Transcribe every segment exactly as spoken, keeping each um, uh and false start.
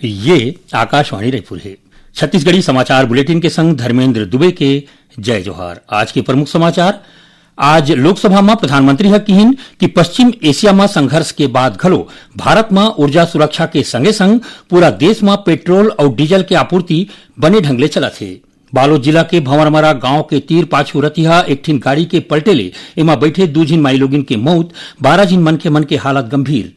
ये आकाशवाणी रायपुर हे। छत्तीसगढ़ी समाचार बुलेटिन के संग धर्मेंद्र दुबे के जय जोहार। आज के प्रमुख समाचार। आज लोकसभा म प्रधानमंत्री ह किहिन कि पश्चिम एशिया म संघर्ष के बाद घलो भारत म ऊर्जा सुरक्षा के संगे संग पूरा देश म पेट्रोल अउ डीजल के आपूर्ति बने ढंग ले चलत हे। बालोद जिला के भंवरमरा गांव के तीर पाछू रतिहा एक ठिन गाड़ी के पलटे ले एमा बइठे दू झिन माईलोगिन के मउत, बारह झिन मनखे मन के हालत गंभीर।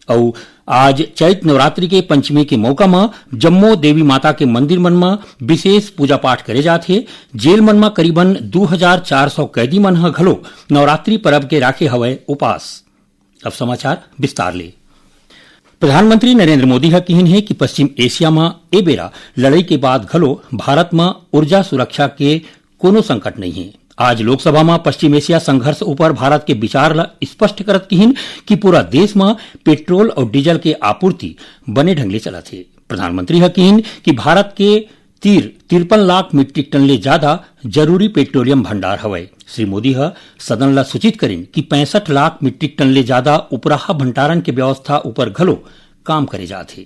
अउ आज चैत नवरात्रि के पंचमी के मौका म जम्मो देवी माता के मंदिर मन म विशेष पूजा पाठ करे जात हे। जेल मन म करीबन दू हजार चार सौ कैदी मन ह घलो नवरात्रि परब के राखे हवय उपास। अब समाचार विस्तार ले। प्रधानमंत्री नरेंद्र मोदी ह किहिन हे कि पश्चिम एशिया म ए बेरा लड़ई के बाद घलो भारत म ऊर्जा सुरक्षा के कोनो संकट नइ हे। आज लोकसभा म पश्चिम एशिया संघर्ष ऊपर भारत के विचार ल स्पष्ट करत किहिन कि पूरा देश म पेट्रोल अउ डीजल के आपूर्ति बने ढंग ले चलत हे। प्रधानमंत्री ह किहिन कि भारत के तीर तिरपन लाख मीट्रिक टन ले जादा जरूरी पेट्रोलियम भंडार हवय। श्री मोदी ह सदन ल सूचित करिन कि पैंसठ लाख मीट्रिक टन ले जादा उपराहा भंडारण के व्यवस्था ऊपर घलो काम करे जात हे।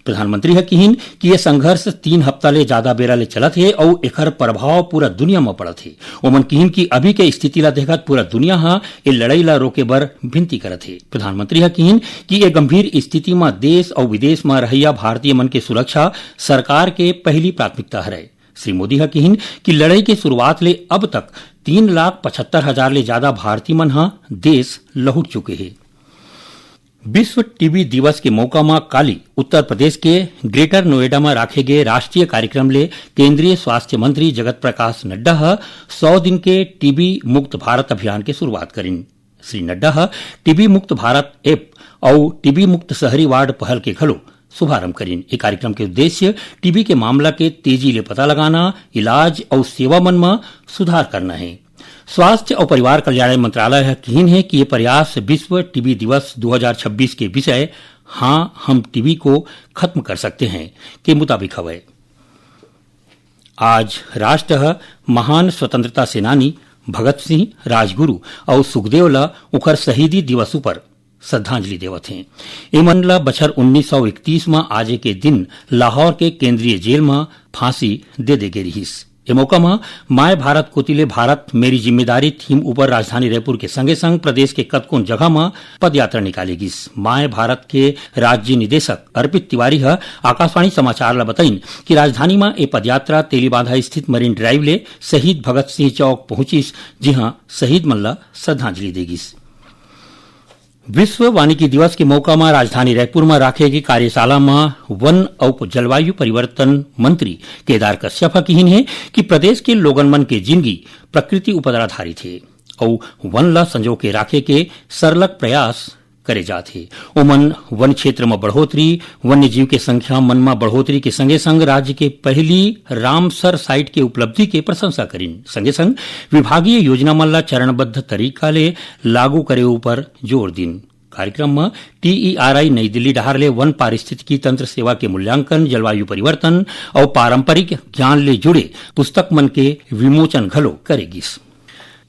प्रधानमंत्री ह किहिन कि ये संघर्ष तीन हफ्ता ले जादा बेरा ले चलत हे अउ एखर प्रभाव पूरा दुनिया म पड़त हे। ओमन किहिन कि अभी के स्थिति ला देखत पूरा दुनिया ह ए लड़ई ला रोके बर विनती करत हे। प्रधानमंत्री ह किहिन कि ए गंभीर स्थिति म देश अउ विदेश म रहइया भारतीय मन के सुरक्षा सरकार के पहली प्राथमिकता हरय। श्री मोदी ह किहिन कि लड़ई के शुरुआत ले अब तक तीन लाख पचहत्तर हजार ले जादा भारतीय मन ह देश लहुट चुके हे। विश्व टीबी दिवस के मौका म काली उत्तर प्रदेश के ग्रेटर नोएडा म राखे गे राष्ट्रीय कार्यक्रम ले केंद्रीय स्वास्थ्य मंत्री जगत प्रकाश नड्डा ह सौ दिन के टीबी मुक्त भारत अभियान के शुरुआत करिन। श्री नड्डा ह टीबी मुक्त भारत ऐप अउ टीबी मुक्त शहरी वार्ड पहल के घलो शुभारंभ करिन। ए कार्यक्रम के उद्देश्य टीबी के मामला के तेजी ले पता लगाना, इलाज अउ सेवा मन म सुधार करना हे। स्वास्थ्य अउ परिवार कल्याण मंत्रालय ह किहिन हे कि ये प्रयास विश्व टीबी दिवस दू हजार छब्बीस के विषय "हाँ, हम टीबी को खत्म कर सकते हैं" के मुताबिक हवय। आज राष्ट्र ह महान स्वतंत्रता सेनानी भगत सिंह, राजगुरु अउ सुखदेव ल उंखर शहीदी दिवस उपर श्रद्धांजलि देवत हे। एमन ल बछर उन्नीस सौ इकतीस म आजे के दिन लाहौर के केंद्रीय जेल म फांसी दे दे गे रिहिस। ए मौका म माय भारत कोति ले भारत मेरी जिम्मेदारी थीम उपर राजधानी रायपुर के संगे संग प्रदेश के कतकोन जगह म पदयात्रा निकाले गिस। माय भारत के राज्य निदेशक अर्पित तिवारी ह आकाशवाणी समाचार ल बताइन कि राजधानी म ए पदयात्रा तेलीबांधा स्थित मरीन ड्राइव ले शहीद भगत सिंह चौक पहुंचिस, जिहां शहीद मन ल श्रद्धांजलि दे गिस। विश्व वानिकी दिवस के मौका म राजधानी रायपुर म राखे गे कार्यशाला म वन अउ जलवायु परिवर्तन मंत्री केदार कश्यप ह किहिन हे कि प्रदेश के लोगन मन के जिनगी प्रकृति उपर आधारित हे अउ वन ल संजो के राखे के सरलग प्रयास करे जात हे। ओमन वन क्षेत्र म बढ़ोतरी, वन्य जीव के संख्या मन म बढ़ोतरी के संगे संग राज्य के पहली रामसर साइट के उपलब्धि के प्रशंसा करिन। संगे संग विभागीय योजना मन ल चरणबद्ध तरीका ले लागू करे उपर जोर दिन। कार्यक्रम म टीईआरआई नई दिल्ली डहार ले वन पारिस्थितिकी तंत्र सेवा के मूल्यांकन, जलवायु परिवर्तन अउ पारंपरिक ज्ञान ले जुड़े पुस्तक मन के विमोचन घलो करे गिस।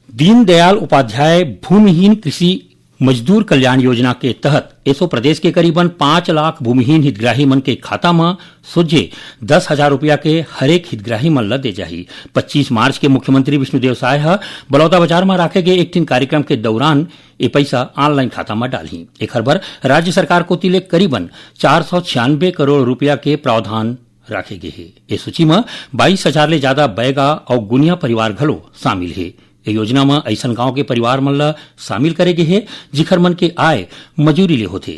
दीनदयाल उपाध्याय भूमिहीन कृषि मजदूर कल्याण योजना के तहत एसो प्रदेश के करीबन पाँच लाख भूमिहीन हितग्राही मन के खाता म सोझे दस हजार रुपया के हरेक हितग्राही मन ल दे जाही। पच्चीस मार्च के मुख्यमंत्री विष्णुदेव साय ह बलौदाबाजार म राखे गे एक ठिन कार्यक्रम के दौरान ए पइसा ऑनलाइन खाता म डालही। एखर बर राज्य सरकार कोति ले करीबन चार सौ छियानबे करोड़ रुपया के प्रावधान राखे गे हे। ए सूची म बाईस हजार ले जादा बैगा अउ गुनिया परिवार घलो शामिल हे। ए योजना म अइसन गांव के परिवार मन ल शामिल करे गे हे, जिखर मन के आय मजूरी ले होथे।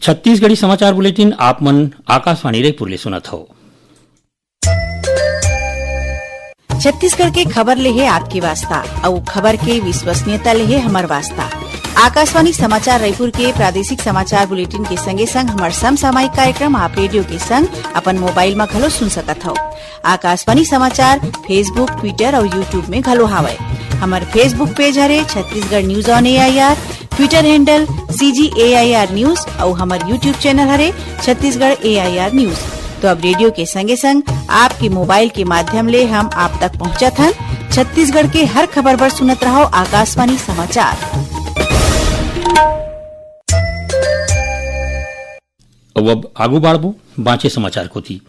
छत्तीसगढ़ी समाचार बुलेटिन आप मन आकाशवाणी रायपुर ले सुनत हव। छत्तीसगढ़ के खबर ले हे आपके वास्ता, अउ खबर के विश्वसनीयता ले हे हमर वास्ता। आकाशवाणी समाचार रायपुर के प्रादेशिक समाचार बुलेटिन के संगे संग हमर समसामयिक कार्यक्रम आप रेडियो के संग अपन मोबाइल म घलो सुन सकत हव। आकाशवाणी समाचार Facebook, Twitter अउ YouTube में घलो हावय। हमर Facebook पेज हरे Chhattisgarh news on AIR, Twitter handle CG AIR news अउ हमर YouTube चैनल हरे छत्तीसगढ़ एआईआर न्यूज। तो अब रेडियो के संगे संग आपके मोबाइल के माध्यम ले हम आप तक पहुंचत हन। छत्तीसगढ़ के हर खबर बर सुनत रहव आकाशवाणी समाचार। अउ अब आगू बाढ़बो बांचे समाचार कोति।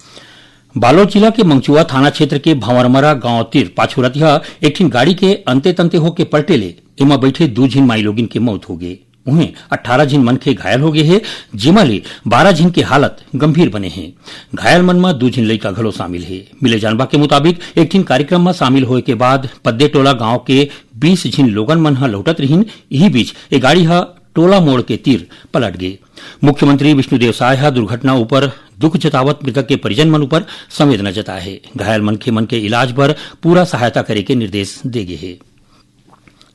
बालोद जिला के मंगचुआ थाना क्षेत्र के भंवरमरा गांव तीर पाछू रतिहा एक ठिन गाड़ी के अंते तंते होके पलटे ले एमा बैठे दू झिन माईलोगिन के मौत होगे। उहें, अट्ठारह झिन मनखे घायल होगे हे, जेमा ले बारह झिन के हालत गंभीर बने हे। घायल मन म दू झिन लइका घलो शामिल हे। मिले जानबा के मुताबिक, एक ठिन कार्यक्रम म शामिल होए के बाद पद्देटोला गांव के बीस झिन लोगन मन ह लौटत रिहिन। इही बीच, ए गाड़ी ह टोला मोड़ के तीर पलट गे। मुख्यमंत्री विष्णुदेव साय ह दुर्घटना ऊपर दुख जतावत मृतक के परिजन मन ऊपर संवेदना जताए हे। घायल मनखे मन के इलाज बर पूरा सहायता करे के निर्देश दे गे हे।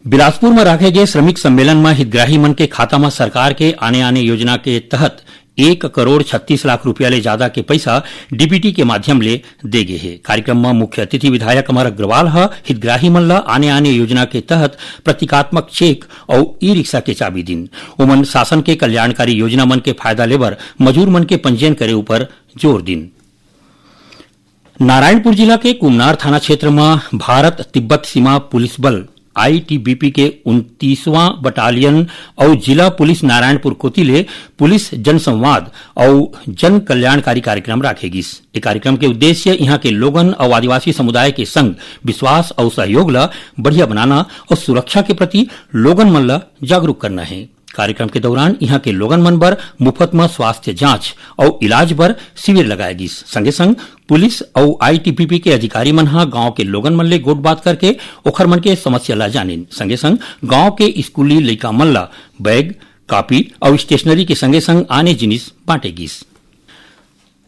बिलासपुर म राखे गे श्रमिक सम्मेलन म हितग्राही मन के खाता म सरकार के आने-आने योजना के तहत एक करोड़ छत्तीस लाख रुपया ले जादा के पइसा डीबीटी के माध्यम ले दे गे हे। कार्यक्रम म मुख्य अतिथि विधायक अमर अग्रवाल ह हितग्राही मन ल आने-आने योजना के तहत प्रतीकात्मक चेक अउ ई-रिक्शा के चाबी दिन। ओमन शासन के कल्याणकारी योजना मन के फायदा लेबर मजूर मन के पंजीयन करे ऊपर जोर दिन। नारायणपुर जिला के कुमनार थाना क्षेत्र म भारत तिब्बत सीमा पुलिस बल, आईटीबीपी, के उनतीसवां बटालियन अउ जिला पुलिस नारायणपुर कोति ले पुलिस जनसंवाद अउ जन कल्याणकारी कार्यक्रम राखे गिस। ए कार्यक्रम के उद्देश्य इहां के लोगन अउ आदिवासी समुदाय के संग विश्वास अउ सहयोग ल बढ़िया बनाना अउ सुरक्षा के प्रति लोगन मन ल जागरूक करना हे। कार्यक्रम के दौरान इहां के लोगन मन बर मुफ्त म स्वास्थ्य जांच अउ इलाज बर शिविर लगाए गिस। संगे संग पुलिस अउ आईटीबीपी के अधिकारी मन ह गांव के लोगन मन ले गोठबात करके ओखर मन के समस्या ला जानिन। संगे संग गांव के स्कूली लइका मन ला बैग, कॉपी अउ स्टेशनरी के संगे संग आने जिनिस बांटे गिस।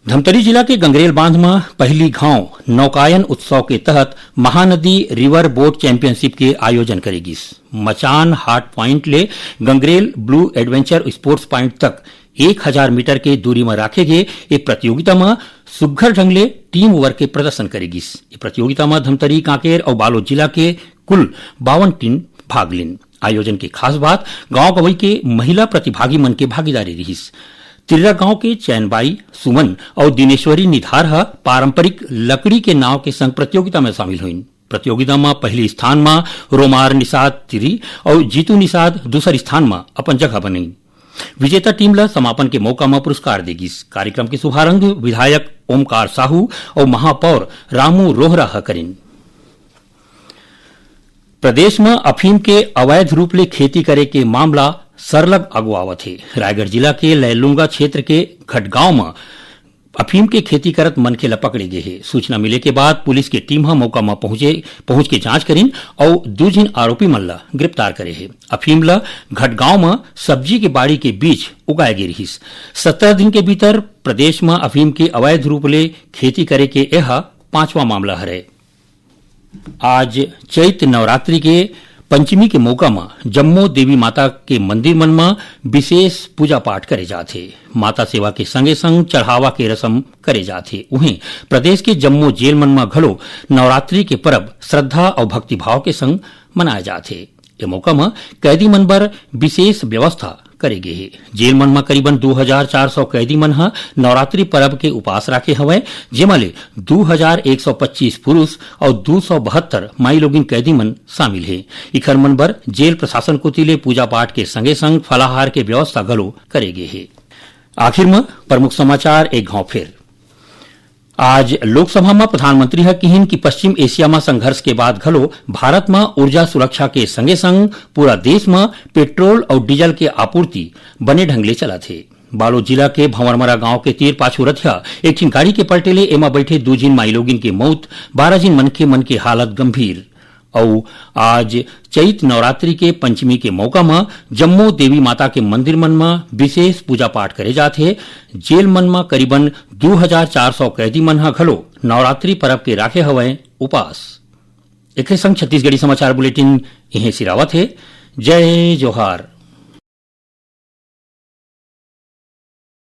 धमतरी जिला के गंगरेल बांध म पहिली घांव नौकायन उत्सव के तहत महानदी रिवर बोट चैंपियनशिप के आयोजन करे गिस। मचान हाट पॉइंट ले Gangrel blue adventure sports point तक एक हजार मीटर के दूरी म राखे गे ए प्रतियोगिता म सुग्घर ढंग ले टीम वर्क के प्रदर्शन करे गिस। ए प्रतियोगिता म धमतरी, कांकेर अउ बालोद जिला के कुल बावन टीम भाग लिन। आयोजन के खास बात गांव गंवई के महिला प्रतिभागी मन के भागीदारी रिहिस। तिर्रा गांव के चैनबाई, सुमन अउ दिनेश्वरी निधार ह पारंपरिक लकड़ी के नाव के संग प्रतियोगिता म शामिल होइन। प्रतियोगिता म पहिली स्थान म रोमार निषाद तिरी अउ जीतू निषाद दूसर स्थान म अपन जगह बनइन। विजेता टीम ल समापन के मौका म पुरस्कार दे गिस। कार्यक्रम के शुभारंभ विधायक ओमकार साहू अउ महापौर रामू रोहरा ह करिन। प्रदेश म अफीम के अवैध रूप ले खेती करे के मामला सरलग आगू आवत हे। रायगढ़ जिला के लैलूंगा क्षेत्र के घटगांव म अफीम के खेती करत मनखे ल पकड़े गे हे। सूचना मिले के बाद पुलिस के टीम ह मौका म पहुंचे, पहुंच के जांच करिन अउ दू झिन आरोपी मन ल गिरफ्तार करे हे। अफीम ल घटगांव म सब्जी के बाड़ी के बीच उगाए गे रिहिस। सत्रह दिन के भीतर प्रदेश म अफीम के अवैध रूप ले खेती करे के एह पांचवा मामला हरे। आज चैत नवरात्रि के पंचमी के मौका म जम्मो देवी माता के मंदिर मन म विशेष पूजा पाठ करे जाथे। माता सेवा के संगे संग चढ़ावा के रसम करे जाथे। उहें, प्रदेश के जम्मो जेल मन म घलो नवरात्रि के परब श्रद्धा अउ भक्तिभाव के संग मनाए जाथे। ए मौका म कैदी मन बर विशेष व्यवस्था करे गे हे। जेल मन म करीबन दू हजार चार सौ कैदी मन ह नवरात्रि परब के उपास राखे हवय, जेमा ले दू हजार एक सौ पच्चीस पुरुष अउ दू सौ बहत्तर माईलोगिन कैदी मन शामिल हे। इखर मन बर जेल प्रशासन कोति ले पूजा पाठ के संगे संग फलाहार के व्यवस्था घलो करे गे हे। आखिर म प्रमुख समाचार एक घांव फेर। आज लोकसभा म प्रधानमंत्री ह किहिन कि पश्चिम एशिया म संघर्ष के बाद घलो भारत म ऊर्जा सुरक्षा के संगे संग पूरा देश म पेट्रोल अउ डीजल के आपूर्ति बने ढंग ले चलत हे। बालोद जिला के भंवरमरा गांव के तीर पाछू रथिया एक ठिन गाड़ी के पलटे ले एमा बैठे दू झिन माईलोगिन के मौत, बारह झिन मनखे मन के हालत गंभीर। अउ आज चैत नवरात्रि के पंचमी के मौका म जम्मो देवी माता के मंदिर मन म विशेष पूजा पाठ करे जाथे। जेल मन म करीबन दू हजार चार सौ कैदी मन ह घलो नवरात्रि परब के राखे हवय उपास। एखरे संग छत्तीसगढ़ी समाचार बुलेटिन इहें सिरावत हे। जय जोहार।